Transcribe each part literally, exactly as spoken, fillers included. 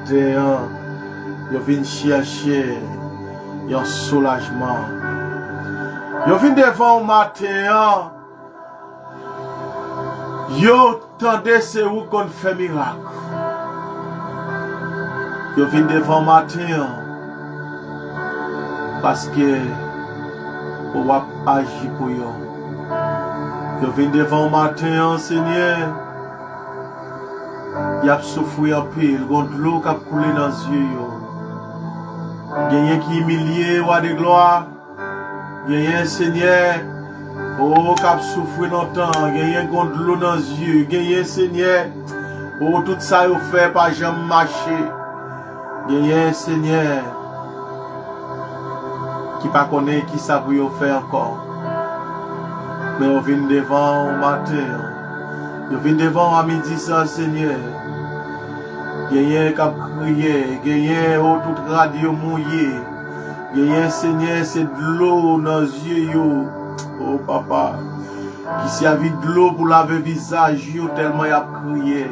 maten an, yo vin chèche yon soulajman. Yo vin devan w maten an, yo tande se ou konn fè mirak. Yo vin devan w maten an, paske w ap aji pou yo. Yo vin devan w maten an, Senyè, y ap soufri anpil, gon dlo k ap koule nan zye yo. Genyen ki imilye, Wa de glwa. Genyen, Senyè, o, k ap soufri lontan. Genyen gon dlo nan zye. Genyen, Senyè, o, tout sa yo fè pa janm mache. Genyen, Senyè, ki pa konnen kisa pou yo fè ankò. Men yo vin devan w maten an. Yo vin devan w a midi sa, Senyè. Genyen k ap kriye, genyen, o, tout rad yo mouye. Genyen, Senyè, se dlo nan zye yo, o Papa, ki sèvi dlo pou lave vizaj yo tèlman y ap kriye.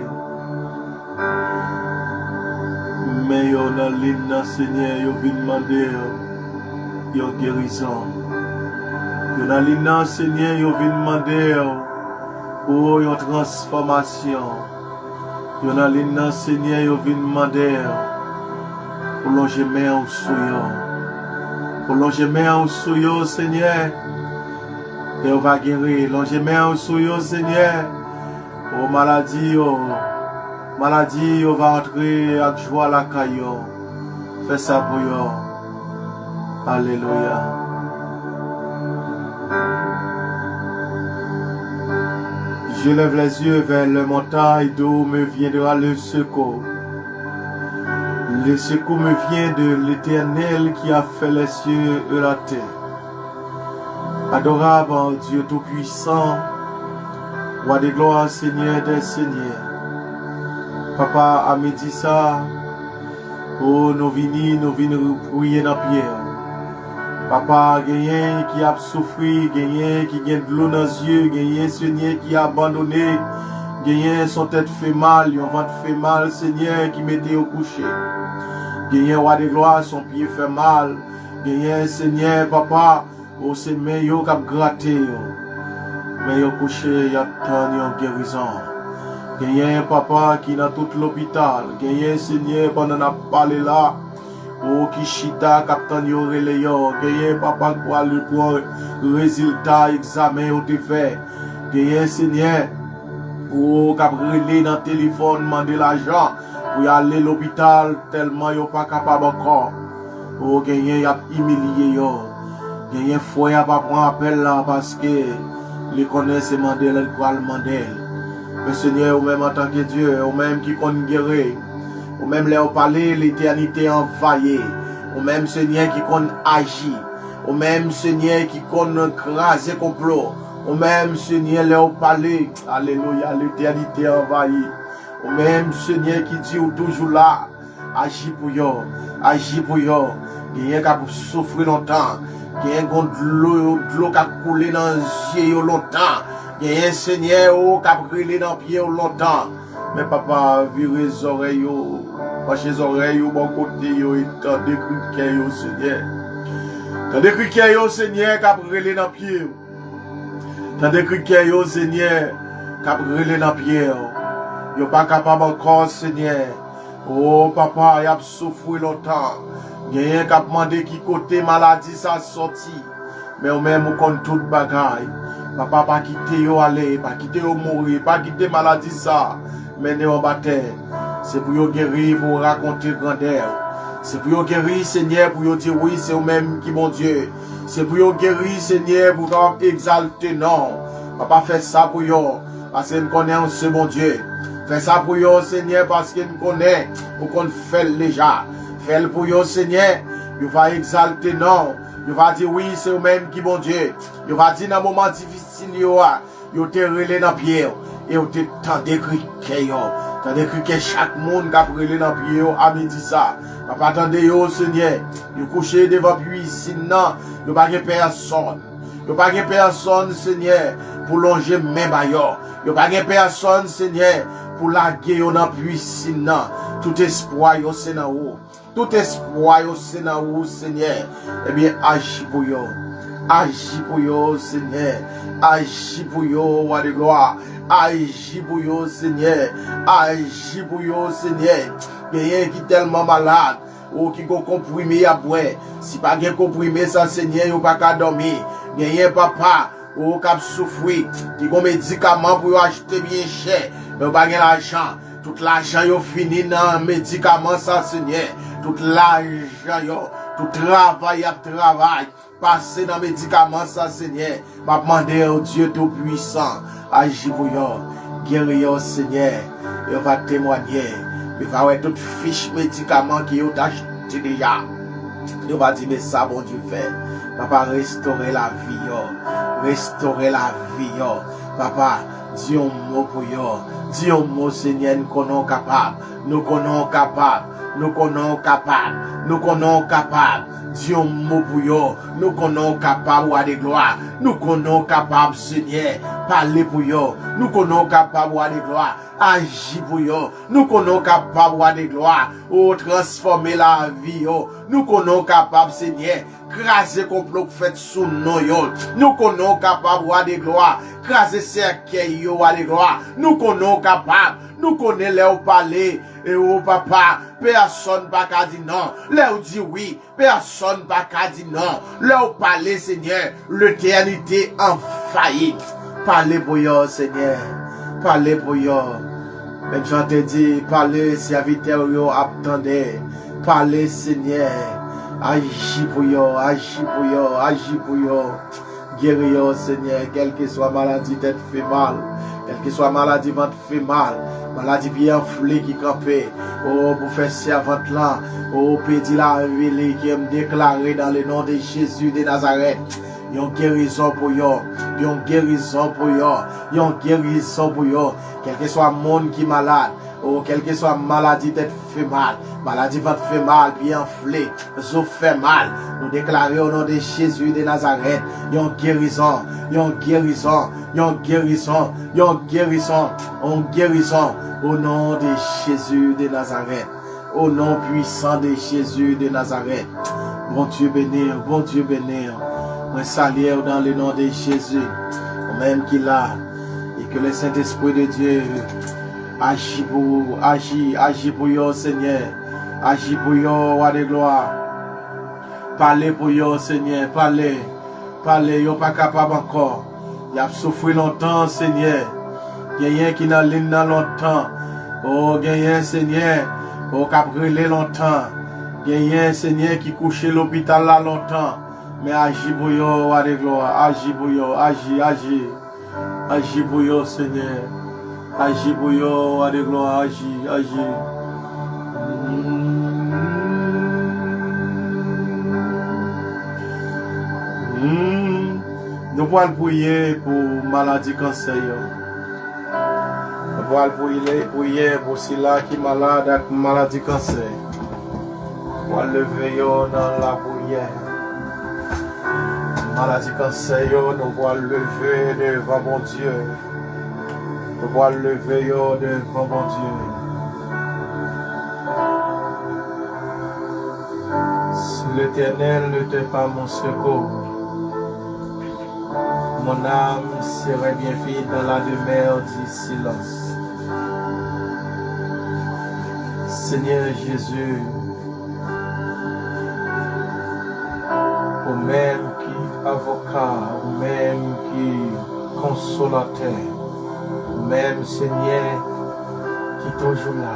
Men yo nan liy nan, Senyè, yo vin mande w yon gerizon. Yo nan liy nan, Senyè, yo vin mande w pou yon transfòmasyon. Yo nan liy nan, Senyè, yo vin mande w pou lonje men w sou yo. Pou lonje men w sou yo, Senyè, e yo va geri. Lonje men w sou yo, Senyè. O, maladi yo, maladi yo va antre ak jwa lakay yo. Fè sa pou yo. Alelouya. Je lève les yeux vers les montagnes, d'où me viendra le secours. Le secours me vient de l'Éternel qui a fait les cieux et la terre. Adorable Dieu tout-puissant, Wa de glwa, Senyè dè senyè. Papa, a midi sa, o, nou vini, nou vin priye nan pye w. Papa, genyen ki ap soufri, genyen ki gen dlo nan zye, genyen, Senyè, ki abandone, genyen s on tèt fè mal, yon vant fè mal, Senyè, ki mete yo kouche. Genyen, Wa de glwa, s on pye fè mal. Genyen, Senyè, Papa, o, se men yo k ap grate yo. Men yo kouche, y ap tann yon gerizon. Genyen, Papa, ki nan tout lopital. Genyen, Senyè, pandan n ap pale la, o, ki chita, k ap tann yo rele yo. Genyen, Papa, k pral pran rezilta egzamen yo te fè. Genyen, Senyè, o, k ap rele nan telefòn, mande lajan pou y ale lopital, tèlman yo pa kapab ankò. O, genyen, y ap imilye yo. Genyen, frè a pa pran apèl la paske li konnen se mande l l pral mande l. Men, Senyè, ou menm antanke Dye, ou menm ki konn geri, ou menm lè w pale, letènite anvayi. Ou menm, Senyè, ki konn aji. Ou menm, Senyè, ki konn kraze konplo. Ou menm, Senyè, lè w pale, alelouya, letènite anvayi. Ou menm, Senyè, ki di w toujou la, aji pou yo, aji pou yo. Genyen k ap soufri lontan. Genyen gon dlo, dlo k ap koule nan zye yo lontan. Genyen, Senyè, o, k ap rele nan pye w lontan. Men, Papa, vire zòrèy yo, panche zòrèy yo bò kote yo e tande kri kè yo, Senyè. Tande kri kè yo, Senyè, k ap rele nan pye w. Tande kri kè yo, Senyè, k ap rele nan pye w. Yo pa kapab ankò, Senyè. O, Papa, y ap soufri lontan. Genyen k ap mande ki kote maladi sa sòti. Men ou menm, ou konn tout bagay. Papa, pa kite yo ale, pa kite yo mouri, pa kite maladi sa mennen yo anba tè. Se pou yo geri, pou yo rakonte grandè w. Se pou yo geri, Senyè, pou yo di wi, se ou menm ki Bondye. Se pou yo geri, Senyè, pou yo kapab egzalte non w. Papa, fè sa pou yo, paske n konnen w se Bondye. Fè sa pou yo, Senyè, paske n konnen ou konn fè l deja. Fè l pou yo, Senyè. Yo va egzalte non w. Yo va di wi, se ou menm ki Bondye. Yo va di nan moman difisil yo a, yo te rele nan pye w, e w te tande kri kè yo. Tande kri kè chak moun k ap rele nan pye yo a midi sa. Papa, tande yo, Senyè. Yo kouche devan pisin nan, yo pa gen pèsonn. Yo pa gen pèsonn, Senyè, pou lonje men ba yo. Yo pa gen pèsonn, Senyè, pou lage yo nan pisin nan. Tout espwa yo se nan ou. Tout espwa yo se nan ou, Senyè. Ebyen, aji pou yo. Aji pou yo, Senyè. Aji pou yo, Wa de glwa. Aji pou yo, Senyè. Aji pou yo, Senyè. Genyen ki tèlman malad, ou ki gon konprime y ap bwè. Si pa gen konprime sa, Senyè, yo pa ka dòmi. Genyen, papa, ou k ap soufri, ki gon medikaman pou yo achte byen chè, men yo pa gen lajan. Tout lajan yo fini nan medikaman sa, Senyè. Tout lajan yo, tout travay y ap travay, pase nan medikaman sa, Senyè. M ap mande w, Dye Toupisan, aji pou yo, geri yo, Senyè. Yo va temwanye, yo va wè tout fich medikaman ke yo t achte deja. Yo va di, men sa Bondye fè. Papa, restore lavi yo. Restore lavi yo. Papa, di yon mo pou yo. Di yon mo, Senyè, nou konnen w kapab. Nou konnen w kapab. Nou konnen w kapab. Nou konnen w kapab. Di yon mo pou yo. Nou konnen w kapab, Wa de glwa. Nou konnen w kapab, Senyè. Pale pou yo. Nou konnen w kapab, Wa de glwa. Aji pou yo. Nou konnen w kapab, Wa de glwa. O, transfòme lavi yo. Nou konnen w kapab, Senyè. Kraze konplo k fèt sou non yo. Nou konnen w kapab, Wa de glwa. Kraze sèkèy yo, Wa de glwa. Nou konnen w kapab. Nou konnen lè w pale, e o Papa, pèsonn pa ka di non. Lè w di wi, pèsonn pa ka di non. Lè w pale, Senyè, letènite anvayi. Pale pou yo, Senyè. Pale pou yo. Menm jan te di, pale, sèvitè w yo ap tande. Pale, Senyè. Aji pou yo, aji pou yo, aji pou yo. Geri yo, Senyè, kèlkeswa maladi tèt fè mal, kèlkeswa maladi vant fè mal, maladi pye anfle ki kanpe, o, pou fè sèvant lan, o, pèdi lavi li, ke m deklare dans le nom de Jésus de Nazareth, yon gerizon pou yo, yon gerizon pou yo, yon gerizon pou yo, kèlkeswa moun ki malad, o, kèlkeswa maladi tèt fè mal, maladi vant fè mal, pye anfle, zo fè mal. Nou deklare o non de Jezi de Nazarèt, yon gerizon, yon gerizon, yon gerizon, yon gerizon, yon gerizon, o non de Jezi de Nazarèt. O non pwisan de Jezi de Nazarèt. Bondye beni w, Bondye beni w. Mwen salye w dans le nom de Jésus. Ou menm ki la, e ke le Saint-Esprit de Dieu aji pou ou, aji, aji pou yo, Senyè. Aji pou yo, Wa de glwa. Pale pou yo, Senyè, pale. Pale, yo pa kapab ankò. Y ap soufri lontan, Senyè. Genyen ki nan liy nan lontan. O, genyen, Senyè, o, k ap rele lontan. Genyen, Senyè, ki kouche lopital la lontan. Men aji pou yo, Wa de glwa. Aji pou yo, aji, aji. Aji pou yo, Senyè. Aji pou yo, Wa de glwa, aji, aji. Hmm. Nou pral priye pou maladi kansè yo. Nou pral priye, priye pou sila ki malad ak maladi kansè. Nou pral leve yo nan lapriyè. Maladi kansè yo, nou pral leve devan Bondye. Nou pral leve yo devan Bondye. Si l'Éternel n'était pas mon secours, mon âme serait bien vite dans la demeure du silence. Senyè Jezi, ou menm ki avoka, ou menm ki konsolatè, ou menm, Senyè, ki toujou la.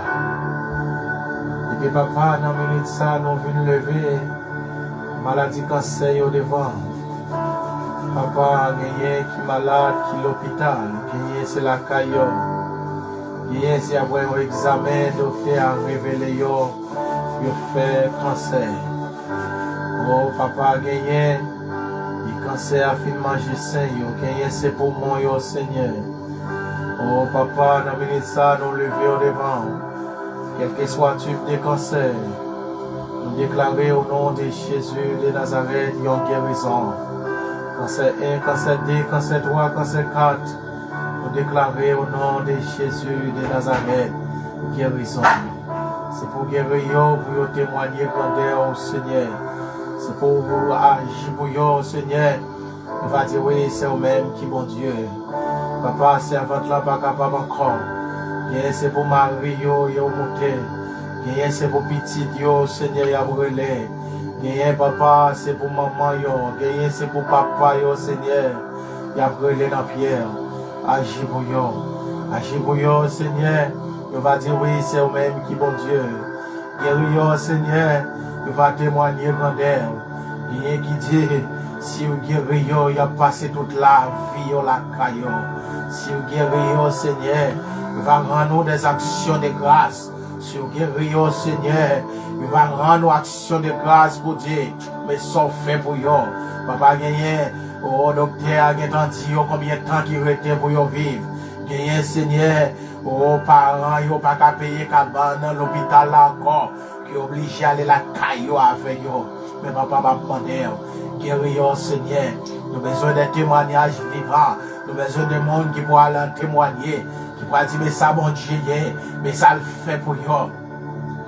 Ebyen, Papa, nan minit sa, nou vin leve maladi kansè yo devan ou. Papa, genyen ki malad, ki lopital, genyen se lakay yo. Genyen se apre yon egzamen, doktè a revele yo, yo fè kansè. O, Papa, genyen, e kansè a fin manje sen yo. Genyen se poumon yo, Senyè. O, Papa, nan minit sa, nou leve yo devan ou. Kèlkeswa tip de kansè, nou deklare o non de Jezi de Nazarèt yon gerizon. Kansè en, kansè de, kansè twa, kansè kat, Deklare o non de Jezi de Nazarèt, gerizon. Se pou geri yo, pou yo temwanye grandè w, Senyè. Se pou w aji pou yo, Senyè. Nou va di, wi, se ou menm ki Bondye. Papa, sèvant lan pa kapab ankò. Genyen se pou mari yo, yo moute. Genyen se pou pitit yo, Senyè, y ap rele. Genyen, papa, se pou manman yo. Genyen se pou papa yo, Senyè, y ap rele nan pye w. Aji pou yo. Aji pou yo, Senyè. Yo va di, wi, se ou menm ki Bondye. Geri yo, Senyè. Yo va temwanye grandè w. Genyen ki di, si w geri yo, y ap pase tout lavi yo lakay yo. Si w geri yo, Senyè, yo va rann ou des actions de grâce. Si w geri yo, Senyè, yo va rann ou aksyon de gras pou di, men sa w fè pou yo. Papa, genyen, o, doktè a gentan di yo konbyen tan ki rete pou yo viv. Genyen, Senyè, o, paran yo pa ka peye kabann lopital la ankò, ki oblije ale lakay yo avè yo. Men papa, m ap mande w, geri yo, Senyè. Nou bezwen de temwanyaj vivan. Nou bezwen de moun ki pral temwanye, ki pral di, men sa Bondye ye, men sa l fè pou yo.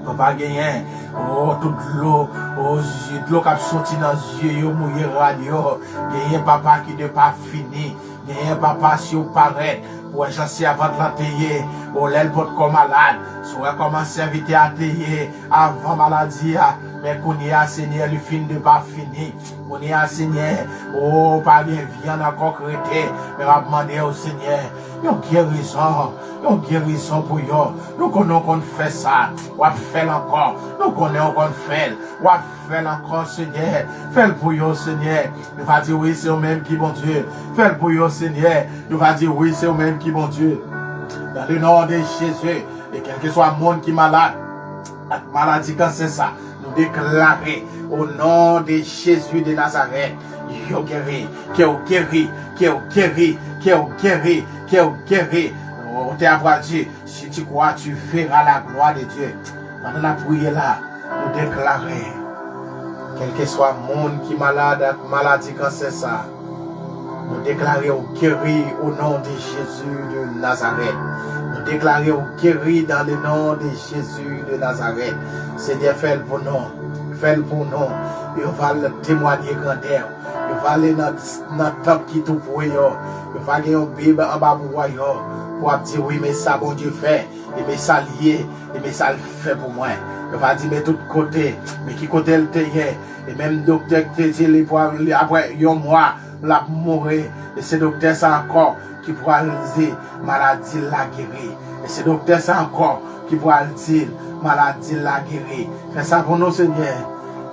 Papa, genyen, o, tout dlo, o, zye, dlo k ap soti nan zye yo, mouye rad yo. Genyen, papa, ki de pa fini. Genyen, papa, si w parèt, pou wè jan sèvant lan te ye, o, lè l potko malad, si w wè kòman sèvitè a te ye avan maladi a, men kounye a, Senyè, li fin de pa fini. Kounye a, Senyè, o, pa gen vyann ankò k rete, men m ap mande w, Senyè, yon gerizon, yon gerizon pou yo. Nou konnen w konn fè sa, w ap fè l ankò. Nou konnen w konn fè l, w ap fè l ankò, Senyè. Fè l pou yo, Senyè. Yo va di, wi, se ou menm ki Bondye. Fè l pou yo, Senyè. Yo va di, wi, se ou menm ki Bondye. Dans le nom de Jésus, e kèlkeswa moun ki malad ak maladi kansè sa, nou deklare, o non de Jezi de Nazarèt, yo geri, ke w geri, ke w geri, ke w geri, ke w geri. Otè a pral di, si tu crois, tu verras la gloire de Dieu. Pandan n ap priye la, nou deklare, kèlkeswa moun ki malad ak maladi kansè sa, nou deklare w geri o non de Jezi de Nazarèt. Nou deklare w geri dans le nom de Jezi de Nazarèt. Senyè, fè l pou nou. Fè l pou nou. Yo va temwanye grandè w. Yo va ale nan, nan tanp ki tou pre yo. Yo va gen yon Bib anba bwa yo pou ap di, wi, men sa Bondye fè, e men sa l ye, e men sa l fè pou mwen. Yo va di, men tout kote, men ki kote l te ye. E menm doktè ki te di li pral, li, apre yon mwa, l ap mouri. E se doktè sa ankò ki pral di maladi l la geri. E se doktè sa ankò ki pral di l maladi l la geri. Fè sa pou nou, Senyè.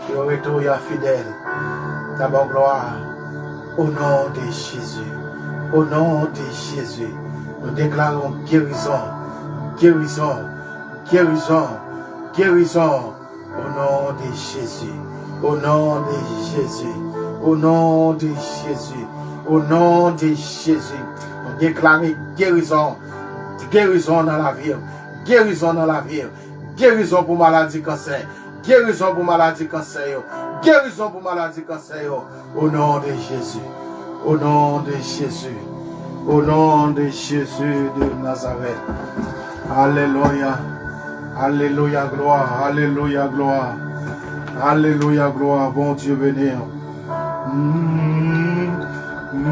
Yo retou, yo fidèl. Ta ba w glwa. O non de Jezi. O non de Jezi. Nou deklare yon gerizon. Gerizon. Gerizon. Gerizon. O non de Jezi. O non de Jezi. O non de Jezi. O non de Jezi. Nou deklare gerizon. Gerizon nan lavi w. Gerizon nan lavi w. Gerizon pou maladi kansè. Gerizon pou maladi kansè yo. Gerizon pou maladi kansè yo. O non de Jezi. O non de Jezi. O non de Jezi de Nazarèt. Alelouya. Alelouya, glwa. Alelouya, glwa. Alelouya, glwa. Bondye beni w. Mm, mm,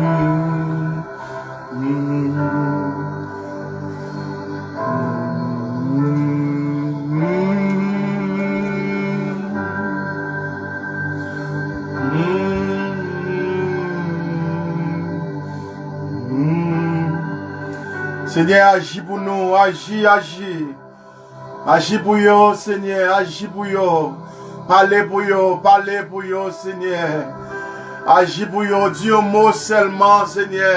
mm, mm, mm. Senyè, aji pou nou, aji, aji. Aji pou yo, Senyè, aji pou yo. Pale pou yo, pale pou yo, Senyè. Aji pou yo, di yon mo sèlman, Senyè.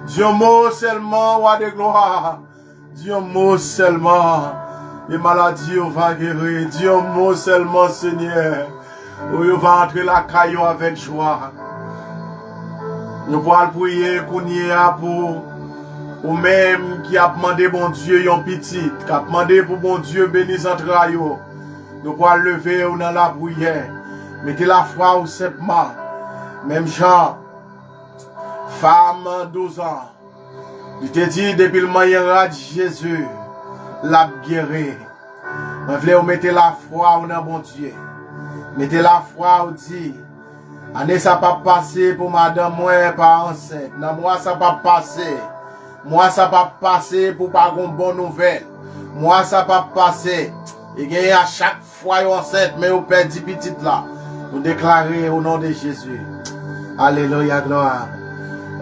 Di yon mo sèlman, Wa de glwa. Di yon mo sèlman, e maladi yo va geri. Di yon mo sèlman, Senyè. O, yo va antre lakay yo avèk jwa. Nou pral priye kounye a pou ou menm ki ap mande Bondye yon pitit, k ap mande pou Bondye beni zantray ou. Nou pral leve w nan lapriyè. Mete lafwa w senpman. Menm jan, fanm douz an, Li te di, depi l manyen rad Jezi, l ap geri. Mwen vle w mete lafwa w nan Bondye. Mete lafwa w, di, ane sa p ap pase pou madanm mwen pa ansent. Nan mwa sa p ap pase. Mwa sa p ap pase pou pa gon bon nouvèl. Mwa sa p ap pase. E genyen a chak fwa yo ansent, men yo pèdi pitit la. Nou deklare o non de Jezi. Alelouya, glwa.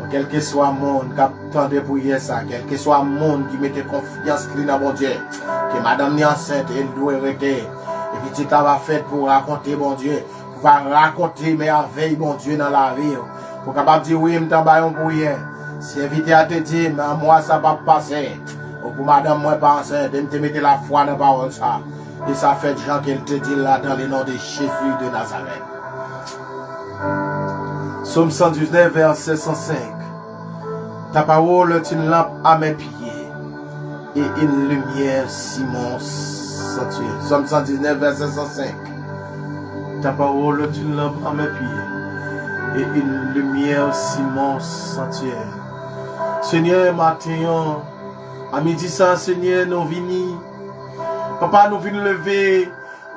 Kèlkeswa moun k ap tande priyè sa, kèlkeswa moun ki mete konfyans li nan Bondye, ke madanm li ansent e l dwe rete, e pitit la va fèt pou rakonte Bondye, pou va rakonte mèvèy Bondye nan lavi w, pou kapab di, wi, m t anba yon priyè. Sèvitè a te di m, mwa sa p ap pase, ou pou madanm mwen pa ansent, e m te mete lafwa nan pawòl sa. E sa fèt jan ke l te di l la, dans le nom de Jésus de Nazareth. Psaume cent dix-neuf, verset cent cinq. Ta parole est une lampe à mes pieds et une lumière sur mon sentier. Psaume cent dix-neuf, verset cent cinq. Ta parole est une lampe à mes pieds et une lumière sur mon sentier. Senyè, maten an, a midi sa, Senyè, nou vini. Papa, nou vin leve,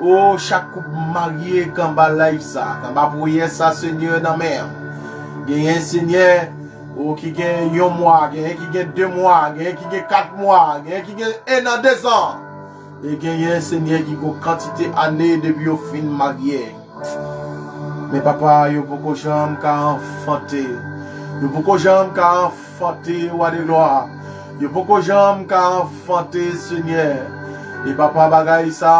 o, chak koup marye k anba live sa, k anba priyè sa, Senyè, nan men w. Genyen, Senyè, o, ki gen yon mwa, genyen ki gen de mwa, genyen ki gen kat mwa, genyen ki gen en an, dezan. E genyen, Senyè, ki gon kantite ane depi yo fin marye. Men papa, yo poko janm ka anfante. Yo poko janm ka anfante, Wa de glwa. Yo poko janm ka anfante, Senyè. E papa, bagay sa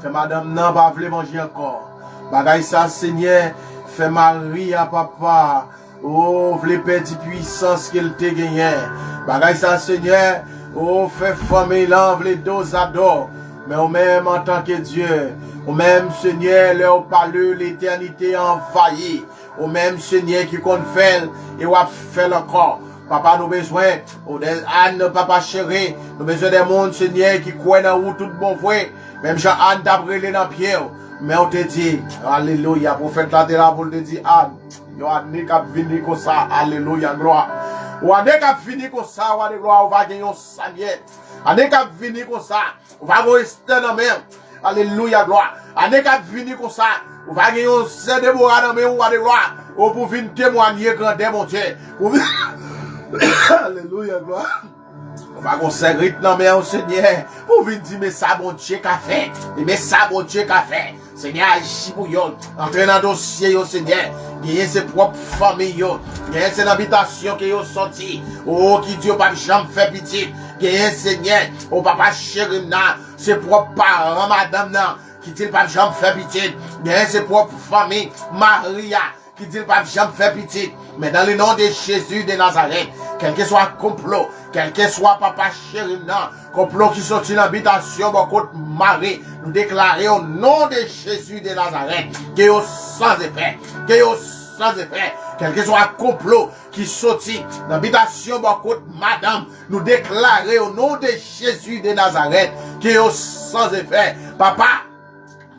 fè madanm nan pa vle manje ankò. Bagay sa, Senyè, fè mari a, papa, o, vle pèdi pwisans ke l te genyen. Bagay sa, Senyè, o, fè fanmiy lan vle dozado. Men ou menm, antanke Dye, ou menm, Senyè, lè w pale, letènite anvayi. Ou menm, Senyè, ki konn fè l, e w ap fè l ankò. Papa, nou bezwen, o, de, a, nou, papa cheri, nou bezwen de moun, Senyè, ki kwè nan ou tout bon vre. Menm jan Ann t ap rele nan pye w, men w te di, alelouya, pwofèt la te la pou l te di, Ann, yon ane k ap vini konsa, alelouya, glwa. Yon ane k ap vini konsa, Wa de glwa, ou va gen yon Samyèl. Ane k ap vini konsa, ou va gen yon Estè nan men w. Alelouya, glwa. Ane k ap vini konsa, ou va gen yon sè Debora nan men w, Wa de glwa. Ou pou vin temwanye grandè Bondye. Ou vin... Alelouya, glwa. Ou va gon sè Rit nan men w, Senyè, pou vin di, men sa Bondye ka fè. E men sa Bondye ka fè. Senyè, aji pou yo. Antre nan dosye yo, Senyè. Genyen se pwòp fanmi yo. Genyen se nan bitasyon ke yo soti. O, ki di yo p ap janm fè pitit. Genyen, Senyè, o papa cheri m nan, se pwòp paran madanm nan ki di l p ap janm fè pitit. Genyen se pwòp fanmi mari a ki di l p ap janm fè pitit. Men dans le nom de Jésus de Nazareth, kèlkeswa konplo, kèlkeswa papa cheri m nan, konplo ki soti nan bitasyon bò kot mari, nou deklare o non de Jezi de Nazarèt, ke yo san efè, ke yo san efè. Kèlkeswa konplo ki soti nan bitasyon bò kot madanm, nou deklare o non de Jezi de Nazarèt, ke yo san efè. Papa,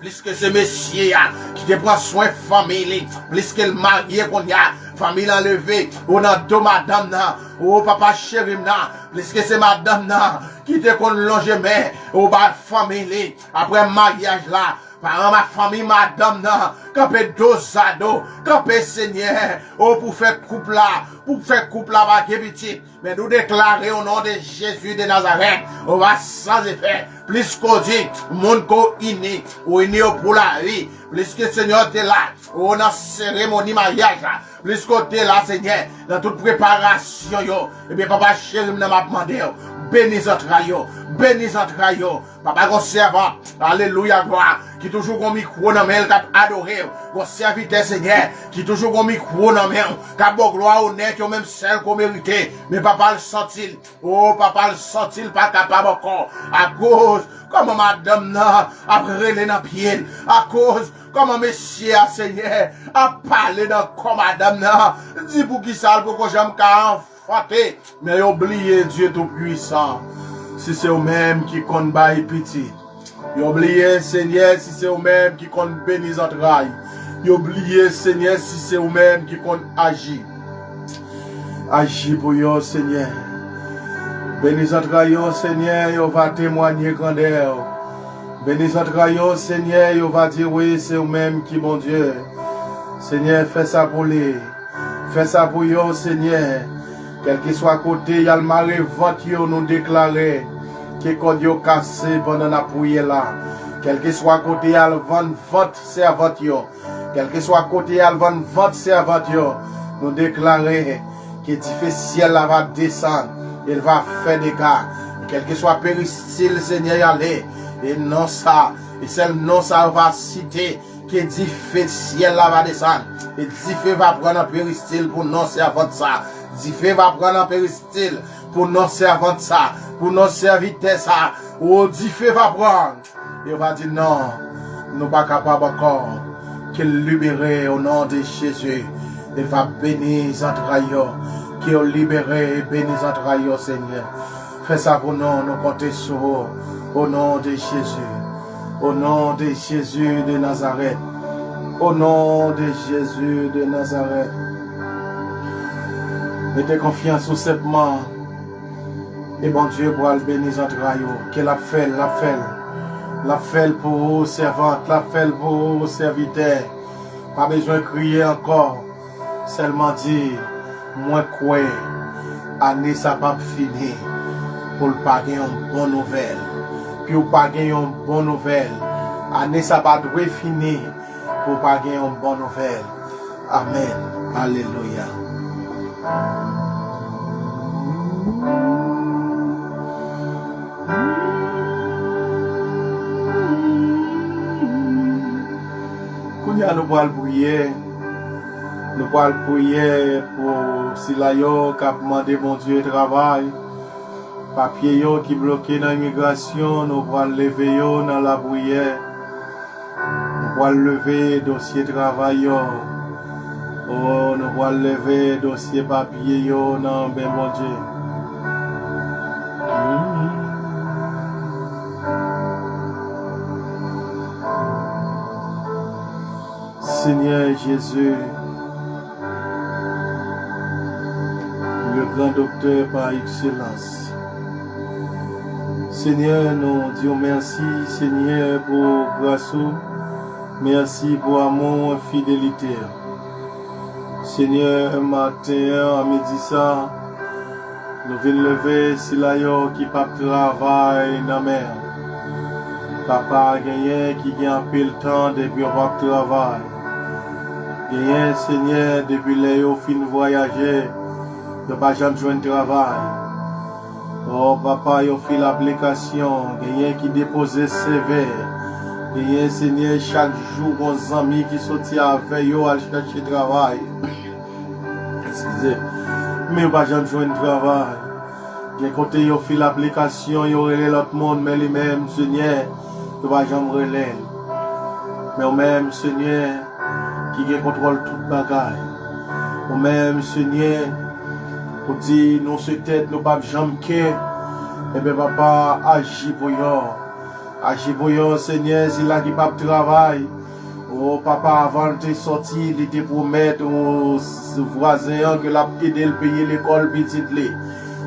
pliske se mesye a ki te pran swen fanmi li, pliske l marye kounye a, fanmi l an leve, o nan do madanm nan, o papa cheri m nan, pliske se madanm nan ki te konn lonje men, o ba fanmi li, apre maryaj la, paran ma fanmi madanm nan, kanpe dozado, kanpe Senyè, o pou fè koup la, pou fè koup la pa gen pitit. Men nou deklare o non de Jezi de Nazarèt, ou va san efè. Plis ke w di, moun ke w ini, ou ini yo pou lavi. Plis ke Senyè te la, ou nan seremoni maryaj la. Plis ke w te la, Senyè, nan tout preparasyon yo. Ebyen, papa cheri m nan, m ap mande w, beni zantray yo, beni zantray yo. Papa, gon sèvant, alelouya, glwa, ki toujou gon mikwo nan men l k ap adore w. Gon sèvitè, Senyè, ki toujou gon mikwo nan men w, k ap ba w glwa, onè ke w menm sèl ke w merite. Men papa, l santi l. O, papa, l santi l pa kapab ankò. Akoz kòman madanm nan ap rele nan pye l. Akoz kòman mesye a, Senyè, ap pale nan kò madanm nan. Di poukisa l poko janm ka anfante. Men yo bliye, Dye Toupisan, si se ou menm ki konn bay pitit. Yo bliye, Senyè, si se ou menm ki konn beni zantray. Yo bliye, Senyè, si se ou menm ki konn aji. Aji pou yo, Senyè. Beni zantray yo, Senyè, yo va temwanye grandè w. Beni zantray yo, Senyè, yo va di wi, se ou menm ki Bondye. Senyè, fè sa pou li. Fè sa pou yo, Senyè. Kèlkeswa kote y al mare vant yo, nou deklare ke kòd yo kase pandan n ap priye la. Kèlkeswa kote y al vann vant sèvant yo, kèlkeswa kote y al vann vant sèvant yo, nou deklare ke dife syèl la va desann, e l va fè dega. Kèlkeswa peristil, Senyè, y ale, e non sa, e sèl non sa yo va site, ke dife syèl la va desann, e dife va pran nan peristil pou non sèvant sa, dife va pran nan peristil pou non sèvant sa, pou non sèvitè sa, o dife va pran. Yo va di non, nou pa kapab ankò. Ke l libere o non de Jezi. Li va beni zantray yo. Ke yo libere e beni zantray yo, Senyè. Fè sa pou nou, nou konte sou ou. O non de Jezi. O non de Jezi de Nazarèt. O non de Jezi de Nazarèt. Mete konfyans ou senpman. E Bondye pral beni zantray ou. Ke l ap fè l, l ap fè l. L ap fè l pou ou, sèvant. L ap fè l pou ou, sèvitè. Pa bezwen kriye ankò. Sèlman di, mwen kwè ane sa p ap fini pou l pa gen yon bon nouvèl. Pou w pa gen yon bon nouvèl. Ane sa pa dwe fini pou w pa gen yon bon nouvèl. Amèn. Alelouya. Kounye a nou pral priye. Nou pral priye pou sila yo k ap mande Bondye travay. Papye yo ki bloke nan imigrasyon, nou pral leve yo nan lapriyè. Nou pral leve dosye travay yo. O, nou pral leve dosye papye yo nan men Bondye. Senyè Jezi, le gran doktè pa ekselans. Senyè, nou di w mèsi, Senyè, pou gras ou. Mèsi pou amou w, fidelite w. Senyè, maten an, a midi sa, nou vin leve sila yo ki p ap travay nan mè an. Papa, genyen ki gen anpil tan depi yo p ap travay. Genyen, Senyè, depi lè yo fin vwayaje, yo pa janm jwenn travay. O, papa, yo fil aplikasyon, genyen ki depoze seve. Genyen, Senyè, chak jou gon zanmi ki soti avè yo al chache travay. Eskize. Men yo pa janm jwenn travay. Gen kote yo fil aplikasyon, yo rele lòt moun, men li menm, Senyè, yo pa janm rele l. Men ou menm, Senyè, ki gen kontwòl tout bagay. Ou menm, Senyè, ou di nou se tèt, nou p ap janm kè. Ebyen, papa, aji pou yo. Aji pou yo, Senyè, sila ki p ap travay. O, papa, avan l te sòti, li te pwomèt, o, s-, vwazen an ke l ap ede l peye lekòl pitit li.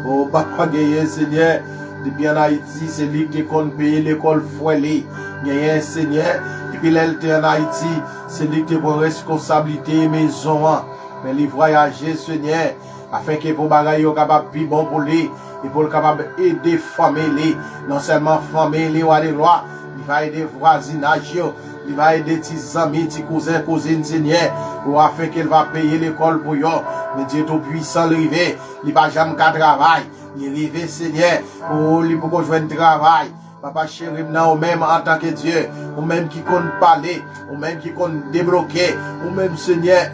O, papa, genyen, Senyè, depi ann Ayiti, se li ki te konn peye lekòl frè li. Genyen, Senyè, depi lè l te ann Ayiti, se li ki te pran reskonsablite mezon an. Men li vwayaje, Senyè, afenke pou bagay yo kapab pi bon pou li, e pou l kapab ede fanmi li. Non sèlman fanmi li, wa de glwa, li va ede vwazinaj yo, li va ede ti zanmi, ti kouzen, kouzin, Senyè, o, afenke l va peye lekòl pou yo. Men Dye Toupisan, l rive, li pa janm ka travay. Li rive, Senyè, o, li poko jwenn travay. Papa cheri m nan, ou menm antanke Dye, ou menm ki konn pale, ou menm ki konn debloke, ou menm, Senyè,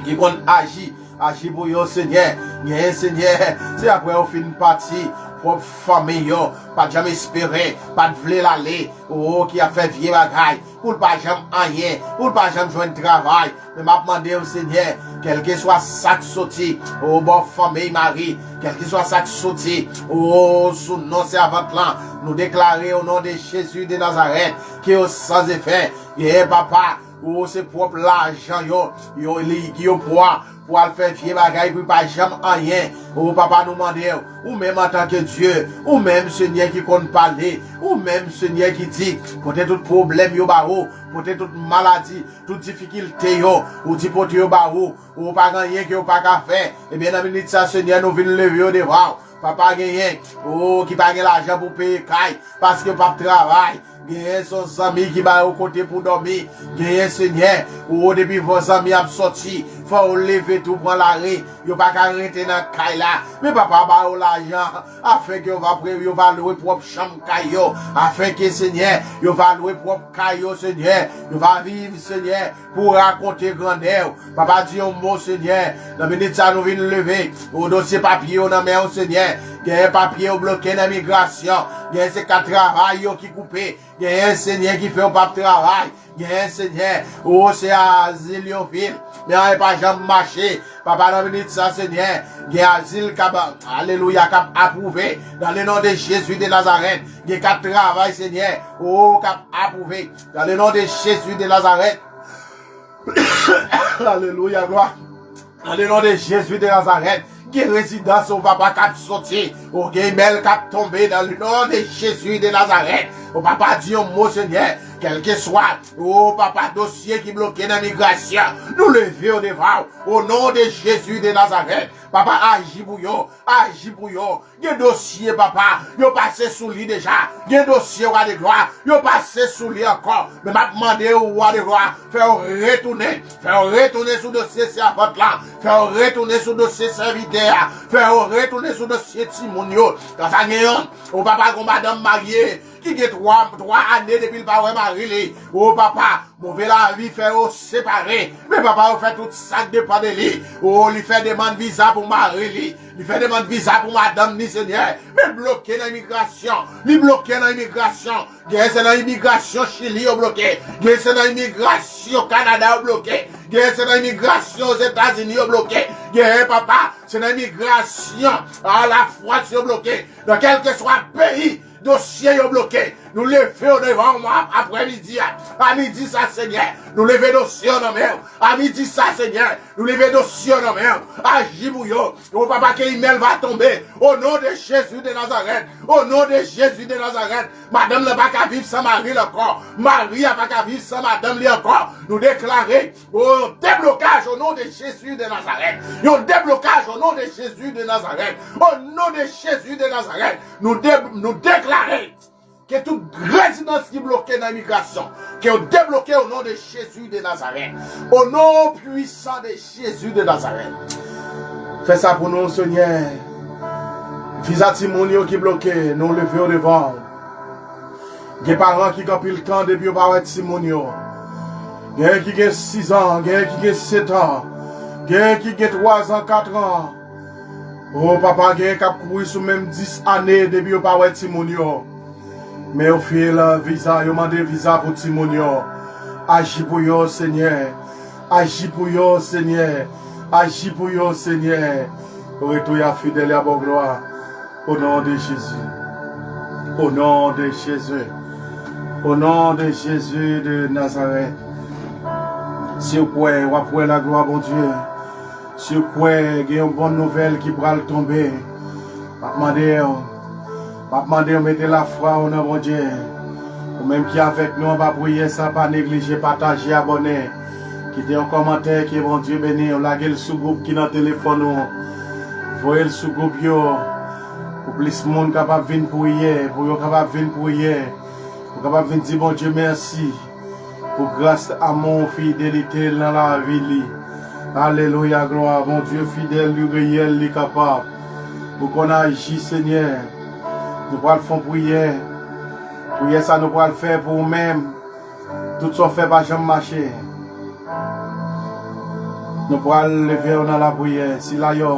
ki konn aji, aji pou yo, Senyè. Genyen, Senyè, se apre yo fin pati, pwòp fanmi yo pa t janm espere, pa t vle l ale, o, ki ap fè vye bagay, pou l pa janm anyen, pou l pa janm jwenn travay. Men m ap mande w, Senyè, kèlkeswa sa k soti, o, bò fanmi Mari, kèlkeswa sa k soti, o, sou non sèvant lan, nou deklare, o non de Jezi de Nazarèt, ke yo san efè. Genyen, papa, O, se pwòp lajan yo, yo li, yo pran pou al fè vye bagay, pou pa janm anyen. O, papa, nou mande w, ou menm antanke Dye, ou menm, Senyè, ki konn pale, ou menm, Senyè, ki di, pote tout pwoblèm yo ba ou, pote tout maladi, tout difikilte yo, ou di pote yo ba ou, ou pa gen anyen ke ou pa ka fè. Ebyen, nan minit sa, Senyè, nou vin leve yo devan w. Papa, genyen, o, ki pa gen lajan pou peye kay, paske yo p ap travay. Genyen se yon zanmi ki ba yo kote pou dòmi. Genyen, Senyè, o, depi vo zanmi ap sòti, fò yo leve tou pran lari. Yo pa ka rete nan kay la. Men papa ba yo lajan, afenke yo va pre-, yo va lwe pwòp chanm kay yo. Afenke, Senyè, yo va lwe pwòp kay yo, Senyè. Yo va viv, Senyè, pou rakonte grandè w. Papa, di yon mo, Senyè. Nan minit sa, nou vin leve. O, dosye papye yo nan men w, Senyè. Genyen papye yo bloke nan imigrasyon. Genyen se kat travay yo ki koupe. Genyen, Senyè, ki fè yo p ap travay. Genyen, Senyè, o, se azil yo vin. Men anyen pa janm mache. Papa, nan minit sa, Senyè, gen azil k ap, alelouya, k ap apwouve. Dans le nom de Jésus de Nazareth. Gen kat travay, Senyè, o, k ap apwouve. Dans le nom de Jésus de Nazareth. Alelouya, glwa. Dans le nom de Jésus de Nazareth, gen rezidans, o papa, k ap soti. O, gen imèl k ap tonbe dans le nom de Jésus de Nazareth. O papa, di yon mo, Senyè. Kèlkeswa, o papa, dosye ki bloke nan migrasyon, nou leve yo devan w. O non de Jezi de Nazarèt, papa, aji pou yo, aji pou yo. Gen dosye, papa, yo pase sou li deja. Gen dosye, wa de glwa, yo pase sou li ankò. Men m ap mande w, wa de glwa, fè yo retounen. Fè yo retounen sou dosye sèvant lan. Fè yo retounen sou dosye sèvitè a. Fè yo retounen sou dosye timoun yo. Kansa gen yon, o papa, gon madanm marye ki gen twa, twa ane depi l pa wè mari li. O papa, move lavi fè yo separe. Men papa, yo fè tout sa k depann de li. O, li fè demann viza pou mari li. Li fè demann viza pou madanm li, Senyè. Men bloke nan imigrasyon. Li bloke nan imigrasyon. Gen se nan imigrasyon Chili yo bloke. Gen se nan imigrasyon Kanada yo bloke. Gen se nan imigrasyon Ozetazini yo bloke. Gen, papa, se nan imigrasyon a Lafrans yo bloke. Nan kèlkeswa peyi, dosye yo bloke. Nou leve yo devan w ap-, aprèmidi a. A midi sa, Senyè, nou leve dosye yo nan men w. A midi sa, Senyè, nou leve dosye yo nan men w. Aji pou yo. O papa, ke imèl va tonbe. O non de Jezi de Nazarèt. O non de Jezi de Nazarèt. Madanm lan pa ka viv san mari l ankò. Mari a pa ka viv san madanm li ankò. Nou deklare, o, yon deblokaj o non de Jezi de Nazarèt. Yon deblokaj o non de Jezi de Nazarèt. O non de Jezi de Nazarèt. Nou de-, nou deklare ke tout rezidans ki bloke nan imigrasyon, ke yo debloke o non de Jezi de Nazarèt. O non pwisan de Jezi de Nazarèt. Fè sa pou nou, Senyè. Viza timoun yo ki bloke, nou leve yo devan w. Gen paran ki gen anpil tan depi yo pa wè timoun yo. Gen ki gen sis an, gen ki gen sèt an, gen ki gen twa an, kat an. O papa, gen k ap kouri sou menm dis ane depi yo pa wè timoun yo. Men yo file viza, yo mande viza pou timoun yo. Aji pou yo, Senyè. Aji pou yo, Senyè. Aji pou yo, Senyè. Retou ya fidèl ya ba w glwa. O non de Jezi. O non de Jezi. O non de Jezi de Nazarèt. Si w kwè, w ap wè laglwa Bondye. Si w kwè gen yon bon nouvèl ki pral tonbe, m ap mande w, m ap mande w mete lafwa w nan Bondye. Ou menm ki avèk nou anba priyè sa, pa neglije pataje, abòne. Kite yon kòmantè, ke Bondye beni w. Lage l sou gwoup ki nan telefòn ou. Voye l sou gwoup yo. Pou plis moun kapab vin priye, pou yo kapab vin priye. Pou kapab vin di Bondye mèsi. Pou gras, amou, fidelite l nan lavi li. Alelouya, glwa. Bondye fidèl, li reyèl, li kapab. Ou konn aji, Senyè. Nou pral fè yon priyè. Priyè sa nou pral fè pou ou menm. Tout sa w fè pa janm mache. Nou pral leve yo nan lapriyè. Sila yo,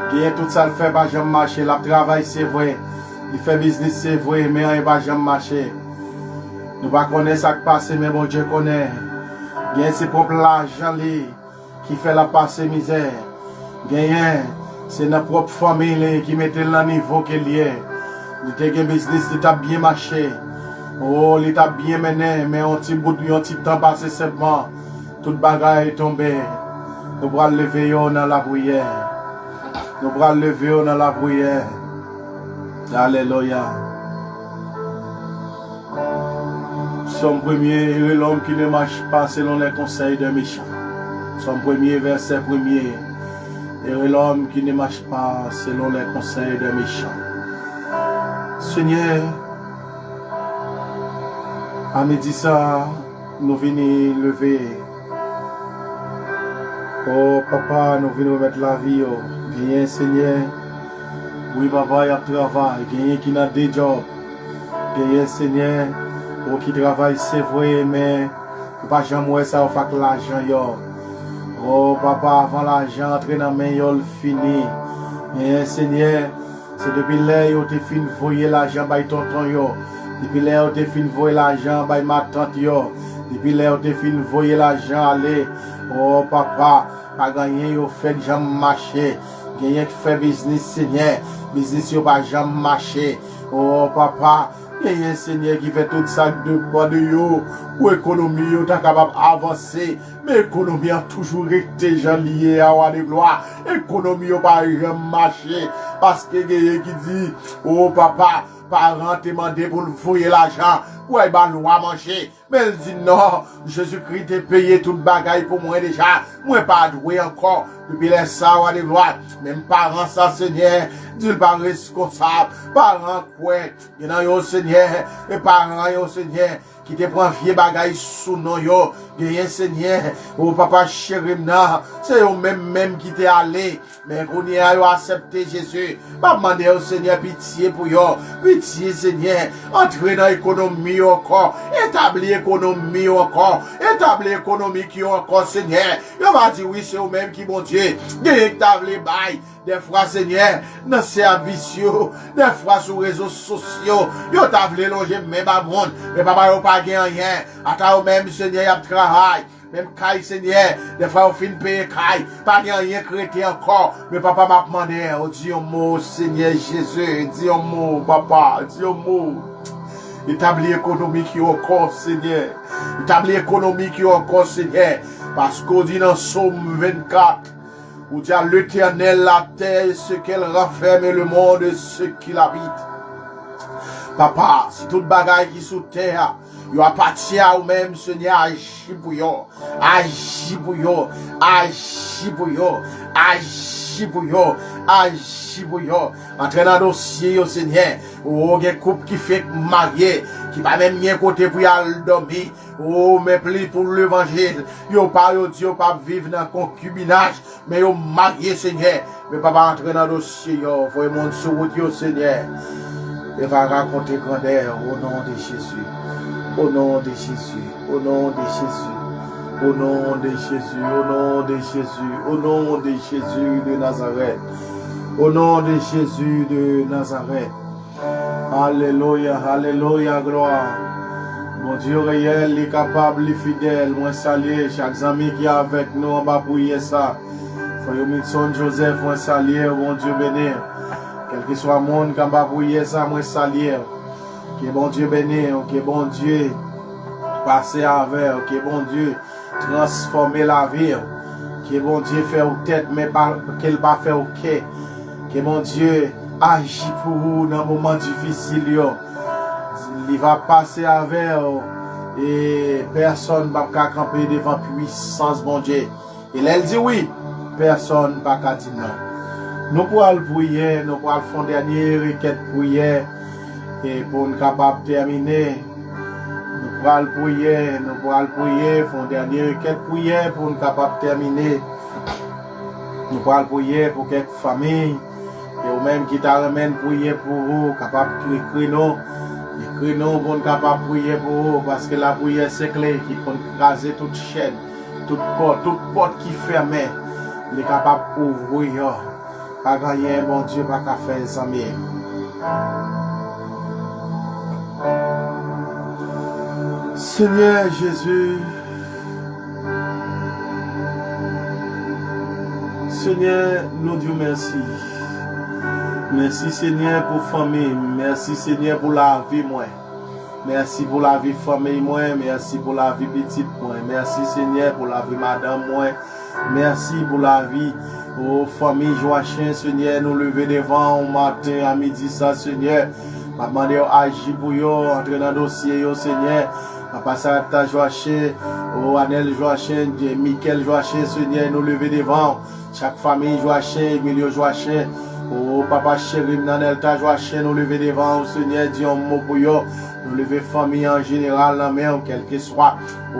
genyen tout sa l fè pa janm mache. L ap travay, se vre. Li fè biznis, se vre, men anyen pa janm mache. Nou pa konnen sa k pase, men Bondye konnen. Genyen se pwòp lajan li ki fè l ap pase mizè. Genyen, se nan pwòp fanmi li ki mete l nan nivo ke l ye. Li te gen biznis, li t ap byen mache. O, li t ap byen mennen, men yon ti bout, yon ti tan pase senpman, tout bagay tonbe. Nou pral leve yo nan lapriyè. Nou pral leve yo nan lapriyè. Alelouya. Sòm premye, heureux l'homme qui ne marche pas selon les conseils des méchants. Sòm premye, vèsè premye. Heureux l'homme qui ne marche pas selon les conseils des méchants. Senyè, a midi sa, nou vini leve. O Papa, nou vin remèt lavi yo. Genyen, Senyè, wi, Papa, y ap travay. Genyen ki nan de djòb. Genyen, Senyè, o ki travay, se vre, men ou pa janm wè sa yo fè ak lajan yo. O Papa, avan lajan antre nan men yo, l fini. Genyen, Senyè, se depi lè yo te fin voye lajan bay tonton yo, depi lè yo te fin voye lajan bay matant yo, depi lè yo te fin voye lajan ale, o Papa, pa gen anyen yo fè k janm mache. Genyen k fè biznis, Senyè, biznis yo pa janm mache. O Papa, genyen, Senyè, ki fè tout sa k depann de yo pou ekonomi yo ta kapab avanse. Men ekonomi an toujou rete jan l ye a, Wa de glwa. Ekonomi yo pa janm mache. Paske genyen ki di, o Papa, paran te mande pou l voye lajan pou al ba lwa manje. Men l di, non, Jezikri te peye tout bagay pou mwen deja. Mwen pa dwe ankò. Depi lè sa, Wa de glwa, menm paran sa, Senyè, di l pa reskonsab. Paran kwè, gen nan yo, Senyè, e paran yo, Senyè, ki te pran vye bagay sou non yo. Genyen, Senyè, o Papa cheri m nan, se yo menm menm ki te ale. Men kounye a, yo aksepte Jezi. M ap mande w, Senyè, pitye pou yo. Pitye, Senyè. Antre nan ekonomi yo ankò. Etabli ekonomi yo ankò. Etabli ekonomik yo ankò, Senyè. Yo va di, wi, se ou menm ki Bondye. Genyen ki ta vle bay. Dèfwa, Senyè, nan sèvis yo, dèfwa sou rezo sosyo, yo ta vle lonje men ba moun, men papa, yo pa gen anyen. Ata yo menm, Senyè, y ap travay. Menm kay, Senyè, dèfwa yo fin peye kay, pa gen anyen k rete ankò. Men papa, m ap mande w, di yon mo, Senyè Jezi, di yon mo, papa, di yon mo. Etabli ekonomik yo ankò, Senyè. Etabli ekonomik yo ankò, Senyè. Paske w di nan Sòm vennkat, ou di, à l'Éternel la terre et ce qu'elle renferme, et le monde et ceux qui l'habitent. Papa, si tout bagay ki sou tè a, yo apatyen a ou menm, Senyè, aji pou yo. Aji pou yo. Aji pou yo. Aji pou yo. Aji pou yo. Antre nan dosye yo, Senyè. O, gen koup ki fenk marye, ki pa menm gen kote pou y al dòmi. O, men pli pou levanjil. Yo pa, yo di yo p ap viv nan konkibinaj. Men yo marye, Senyè. Men papa, antre nan dosye yo. Voye moun sou wout yo, Senyè. E va rakonte grandè, o non de Jezi. O non de Jezi. O non de Jezi. O non de Jezi. O non de Jezi. O non de Jezi de Nazarèt. O non de Jezi de Nazarèt. Alelouya, alelouya, glwa. Bondye reyèl, li kapab, li fidèl. Mwen salye chak zanmi ki avèk nou anba priyè sa. Frè Wilson Joseph, mwen salye w, Bondye beni w. Kèlkeswa moun k anba priyè sa, mwen salye w. Ke Bondye beni w, ke Bondye pase avè w, ke Bondye transfòme lavi w. Ke Bondye fè w tèt, men pa, ke l pa fè w kè. Ke Bondye aji pou ou nan moman difisil yo. Li va pase avè w, e pèsonn p ap ka kanpe devan pwisans Bondye. E lè l di wi, pèsonn pa ka di non. Nou pral priye, nou pral fè yon dènye rekèt priyè, e pou n kapab tèmine. Nou pral priye, nou pral priye, fè yon dènye rekèt priyè pou n kapab tèmine. Nou pral priye pou kèk fanmi. E ou menm ki ta renmen n priye pou ou, kapab ekri nou. Ekri nou pou n kapab priye pou ou, paske lapriyè se kle ki konn kraze tout chèn, tout pòt, tout pòt ki fèmen, li kapab ouvri yo. Pa gen anyen Bondye pa ka fè, zanmi. Senyè Jezi, Senyè, nou di w mèsi. Mèsi, Senyè, pou fanmi m. Mèsi, Senyè, pou lavi mwen. Mèsi pou lavi fanmi mwen, mèsi pou lavi pitit mwen, mèsi Senyè pou lavi madanm mwen, mèsi pou lavi, o fanmi Jwachen, Senyè, nou leve devan ou maten a midi sa, Senyè. M ap mande w aji pou yo, antre nan dosye yo, Senyè. Papa Sarepta Jwachen, o Anèl Jwachen, Mikel Jwachen, Senyè, nou leve devan ou. Chak fanmi Jwachen, Emilio Jwachen, o papa cheri m nan Nèlta Jwachen, nou leve devan ou, Senyè, di yon mo pou yo. Nou leve fanmi an jeneral nan men w, kèlkeswa,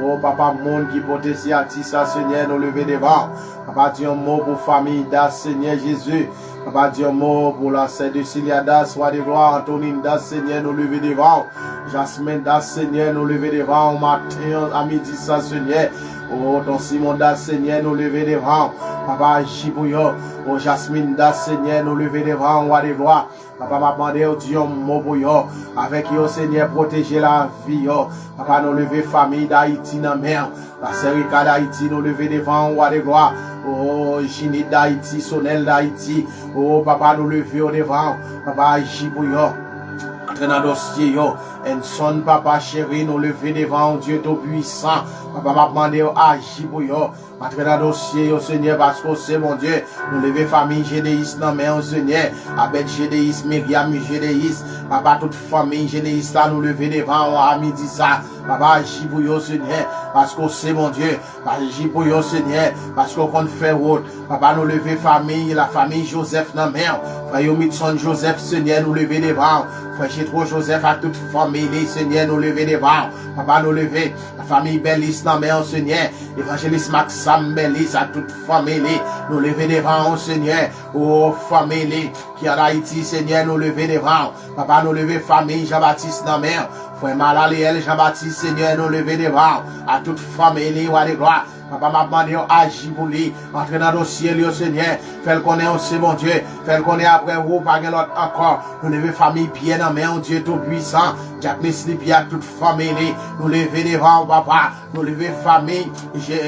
o papa, moun ki pote siyati sa, Senyè, nou leve devan ou. Papa, di yon mo pou fanmi Das, Senyè Jezi. Papa, di yon mo pou la sè de Silya Das, Wa de glwa, Antonin Das, Senyè, nou leve devan ou. Jasmin Das, Senyè, nou leve devan ou maten an, a midi sa, Senyè. O Ton Simon Das, Senyè, nou leve devan ou. Papa, aji pou yo. O Jasmin Das, Senyè, nou leve devan ou, Wa de glwa. Papa, m ap mande w di yon mo pou yo. Avèk yo, Senyè, pwoteje lavi yo. Papa, nou leve fanmi Dayiti nan men w. Pastè Rika Dayiti, nou leve devan ou, Wa de glwa. O Jinit Dayiti, Sonèl Dayiti. O papa, nou leve yo devan ou. Papa, aji pou yo. Antre nan dosye yo. Enson, papa cheri, nou leve devan ou, Dye Toupwisan. Papa, m ap mande w aji pou yo. Antre nan dosye yo, Senyè, paske w se Bondye. Nou leve fanmi Jeneyis nan men w, Senyè. Abèd Jeneyis, Miryam Jeneyis. Papa, tout fanmi Jeneyis la, nou leve devan ou a midi sa. Papa, aji pou yo, Senyè, paske w se Bondye. Aji pou yo, Senyè, paske w konn fè wout. Papa, nou leve fanmi, la fanmi Jozèf nan men w. Frè Yomitson Jozèf, Senyè, nou leve devan w. Frè Jetwo Jozèf ak tout fanmi li, Senyè, nou leve devan w. Papa, nou leve la fanmi Bèlis nan men w, Senyè. Evanjelis Maksam Bèlis ak tout fanmi li, nou leve devan w, Senyè. O fanmi li ki an Ayiti, Senyè, nou leve devan w. Papa, nou leve fanmi Jan Batis nan men w. Frè Malaleyèl Jan Batis, Senyè, nou leve devan w. A tout fanmi li, Wa de glwa. Papa, m ap mande w aji pou li. Antre nan dosye li yo, Senyè. Fè l konnen w se Bondye. Fè l konnen apre ou pa gen lòt ankò. Nou leve fanmi Pyè nan men w, Dye Toupwisan. Dyak Nesli Pyè ak tout fanmi li. Nou leve devan w, papa. Nou leve fanmi Je-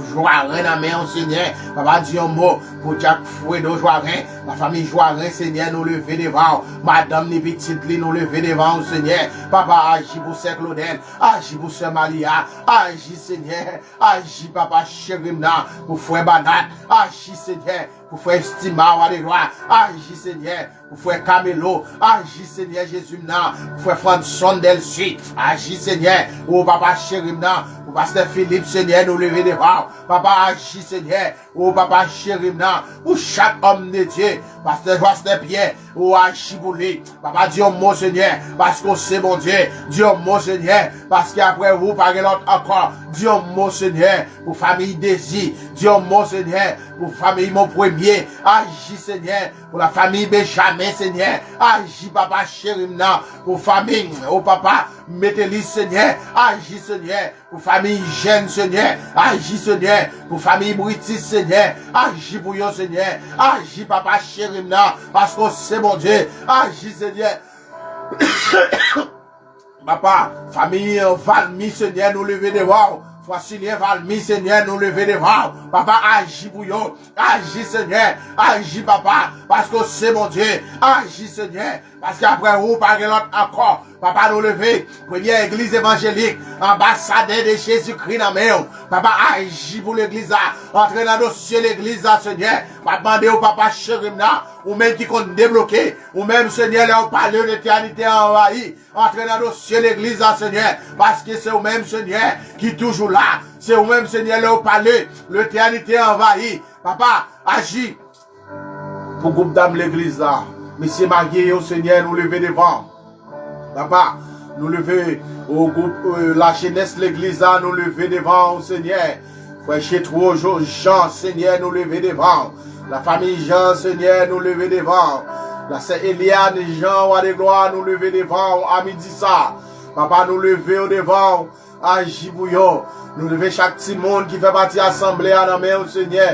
Jwaren nan men w, Senyè. Papa, di yon mo pou Dyak Fredo Jwaren. La fanmi Jwaren, Senyè, nou leve devan w. Madanm li, pitit li, nou leve devan w, Senyè. Papa, aji pou sè Claudel. Aji pou sè Malia. Aji, Senyè. Aji, papa cheri m nan, pou frè Banat. Aji, Senyè, pou frè Estima, Wa de glwa. Aji, Senyè, pou frè Camelo. Aji, Senyè Jezi m nan, pou frè Franson Delcy. Aji, Senyè, o papa cheri m nan, pou pastè Philippe, Senyè, nou leve devan w. Papa, aji, Senyè, o papa cheri m nan, pou chak òm de Dye. Pastè Jwastè Pyè, o aji pou li. Papa, di yon mo, Senyè, paske w se Bondye. Di yon mo, Senyè, paske apre ou pa gen lòt ankò. Di yon mo, Senyè, pou fanmi Dezi. Di yon mo, Senyè, pou fanmi Mon Premye. Aji, Senyè, pou la fanmi Benjamen, Senyè. Aji, papa cheri m nan, pou fanmi, o papa, Metelis, Senyè. Aji, Senyè, pou fanmi Jèn, Senyè. Aji, Senyè, pou fanmi Britis, Senyè. Aji pou yo, Senyè. Aji, papa cheri m nan, paske w se Bondye. Aji, Senyè. Papa, fanmi Valmi, Senyè, nou leve devan w. Fransilyen Valmi, Senyè, nou leve devan w. Papa, aji pou yo. Aji, Senyè. Aji, papa, paske w se Bondye. Aji, Senyè, paske apre ou pa gen lòt ankò. Papa, nou leve premyè egliz evanjelik, anbasadè de Jezikri nan men w. Papa, aji pou legliz la. Antre nan dosye legliz la, Senyè. M ap mande w, papa cheri m nan, ou menm ki konn debloke, ou menm, Senyè, lè w pale, letènite anvayi. Antre nan dosye legliz la, Senyè, paske se ou menm, Senyè, ki toujou la. Se ou menm, Senyè, lè w pale, letènite anvayi. Papa, aji pou gwoup dam legliz la. Mesye marye yo, Senyè, nou leve devan w. Papa, nou leve, o gwoup, euh, lajenès legliz la, nou leve devan w, Senyè. Frè Jetwo Jo- Jan, Senyè, nou leve devan w. Lafanmi Jan, Senyè, nou leve devan w. Lasè Eliane Jan, Wa de glwa, nou leve devan w a midi sa. Papa, nou leve w devan w. Aji pou yo. Nou leve chak timoun ki fè pati asanble a nan men w, Senyè.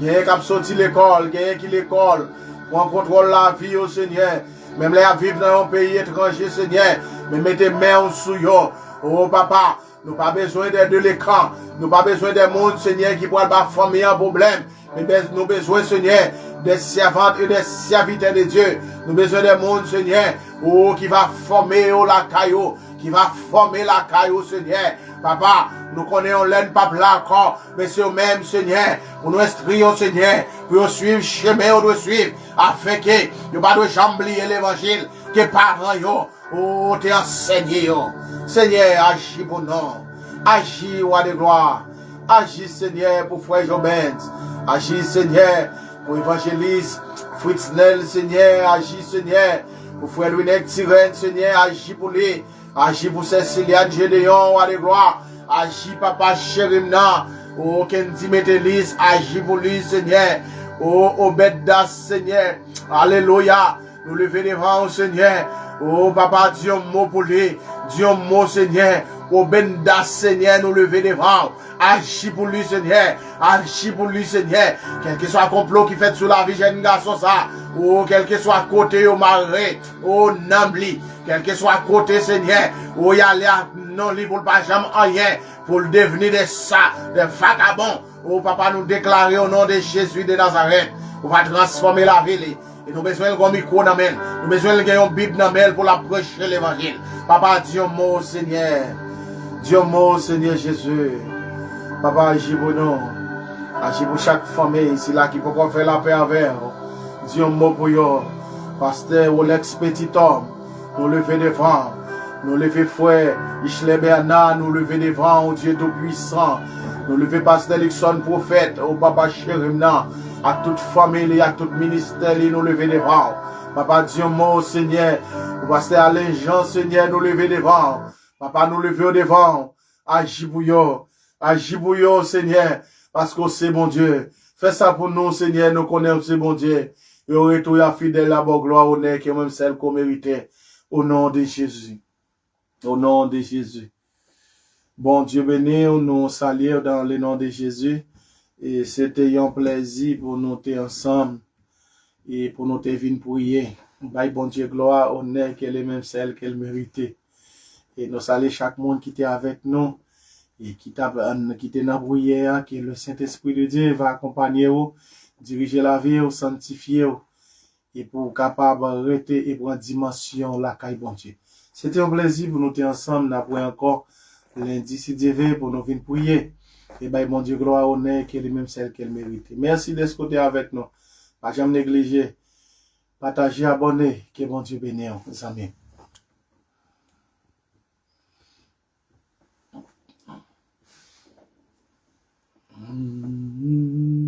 Genyen k ap soti lekòl, genyen ki lekòl. Pran kontwòl lavi yo, Senyè. Menm lè y ap viv nan yon peyi etranje, Senyè, men mete men w sou yo. O Papa, nou pa bezwen de delekan. Nou pa bezwen de moun, Senyè, ki pral ba fanmi an pwoblèm. Men bez- nou bezwen, Senyè, de sèvant e de sèvitè de Dye. Nou bezwen de moun, Senyè, o, ki va fòme yo lakay ou, ki va fòme lakay ou, Senyè. Papa, nou konnen yon lè n p ap la ankò, men se yo menm, Senyè, pou nou enstri yo, Senyè, pou yo swiv chemen yo dwe swiv, afenke yo pa dwe janm bliye levanjil ke paran yo, o, te ansèye yo. Senyè, aji pou nou. Aji, Wa de glwa. Aji, Senyè, pou frè Jobens. Aji, Senyè, pou evanjelis Fritznel, Senyè. Aji, Senyè, pou frè Lwinèg Tirèn, Senyè. Aji pou li. Aji pou sè Siliane Gedeon, Wa de glwa. Aji, papa cheri m nan. O, Kendy Metelis, aji pou li, Senyè. O, Obed Das, Senyè. Alelouya. Nou leve devan ou, Senyè. O, papa, di yon mo pou li. Di yon mo, Senyè. Obed Das, Senyè, nou leve devan ou. Aji pou li, Senyè. Aji pou li, Senyè. Kèlkeswa konplo ki fèt sou lavi jèn gason sa, o, kèlkeswa kote yo mare, o, nanm li, kèlkeswa kote, Senyè, o, y ale ak non li pou l pa janm anyen, pou l devni de sa, de vakabon. O, papa, nou deklare o non de Jezi de Nazarèt, ou va transfòme lavi li. E nou bezwen l gen yon mikwo nan men l. Nou bezwen l gen yon bib nan men l pou l ap preche levanjil. Papa, di yon mo, Senyè. Di yon mo, Senyè Jezi. Papa, aji pou nou. Aji pou chak fanmi, sila ki poko fè lapè avè w. Di yon mo pou yo. Pastè Rolex Petit Homme, nou leve devan w. Nou leve frè Ichler Bernard, nou leve devan w, Dye Toupwisan. Nou leve pastè Luckson Pwofèt, o papa cheri m nan, ak tout fanmi li, ak tout ministè li, nou leve devan w. Papa, di yon mo, Senyè, pou pastè Alain Jean, Senyè, nou leve devan w. Papa, nou leve yo devan w. Aji pou yo. Aji pou yo, Senyè, paske w se Bondye. Fè sa pou nou, Senyè, nou konnen w se Bondye. E o retou, y a fidèl, y a ba w glwa, onè ke menm sèl ke w merite. O non de Jezi. O non de Jezi. Bondye beni w, nou salye w dans le nom de Jésus. E se te yon plèzi pou nou te ansanm e pou nou te vin priye. Bay Bondye glwa, onè ke li menm sèl ke l merite. E nou salye chak moun ki te avèk nou e ki t ap, ki te nan priyè a, ke le Sentespri de Dye va akonpanye w, dirije lavi w, sanntifye w, e pou w kapab rete e pran dimansyon lakay Bondye. Se te yon plèzi pou nou te ansanm, n ap wè ankò lendi, si Dye ve, pou nou vin priye e bay Bondye glwa, onè ke li menm sèl ke l merite. Mèsi dèske w te avèk nou. Pa janm neglije pataje, abòne. Ke Bondye beni w, zanmi m.